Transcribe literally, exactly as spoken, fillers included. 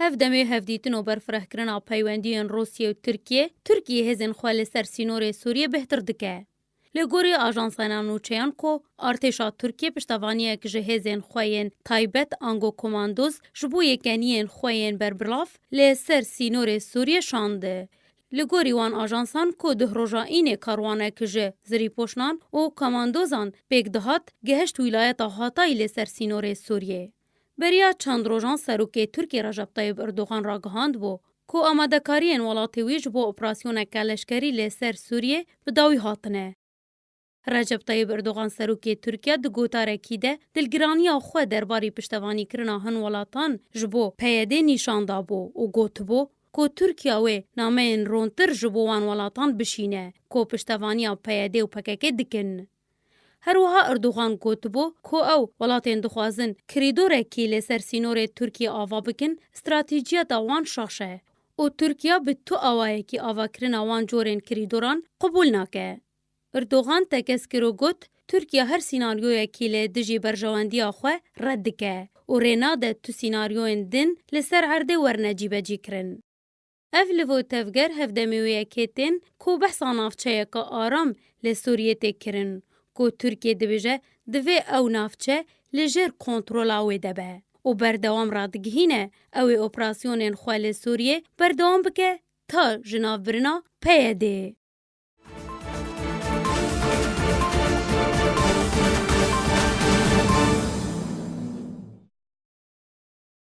Hevdemê hevdîtin û berfirehkirina peywendiyên Rûsye û Tirkiye, Tirkiye hêzên xwe li ser sînorê Sûriyê bêhtir dike. Li gorî ajansa navnûçeyan ku artêşa Tirkiye piştevaniyek ji hêzên xwe yên taybet ango komandoz ji bo yekeniyên xwe yên berbilav li ser sînorê Sûriyê şandi. Li gorî wan ajansan ku duh roja înê karwanek ji zirîpoşnan û komandozan pêk dihat, gehişt wîlayeta Hatayî li ser sînorê Sûriyê. Beriya çend rojan serokê Tirkiyê Recep Tayyip Erdogan ragihand bû ku amadekariyên welatê wî ji bo operasyoneke leşkerî li ser Sûriyê bi dawî hatine. Recep Tayyip Erdogan serokê Tirkiye di gotarekî de dilgiraniya xwe derbarî piştevanîkirina hin welatan ji bo P Y D nîşan dabû û gotibû ku Tirkiye wê nameyên rontir ji bo wan welatan bişîne ku piştevaniya P Y D û P K K dikin. Her wiha Erdogan gotibû ku ew welatên dixwazin kirîdorekî li ser sînorê Tirkiyê ava bikin, stratejiyeta wan şaş e û Tirkiye bi tu awayekî avakirina wan corên kirîdoran qebûl nake. Erdogan tekez kir û got, Tirkiye her sînaryoyekî li dijî berjewendiya xwe red dike û rê nade tu sînaryoyên din li ser erdê werine cîbecî kirin. Ev liv û tevger hevdemê wê yekê tên ku behsa navçeyeke aram li Sûriyê tê kirin, ku Tirkiye dibêje divê ew navçe li jêr kontrola wê de be û berdewam radigihîne ew ê operasyonên xwe li Sûriyê berdewam bike ta jinavbirina P Y D.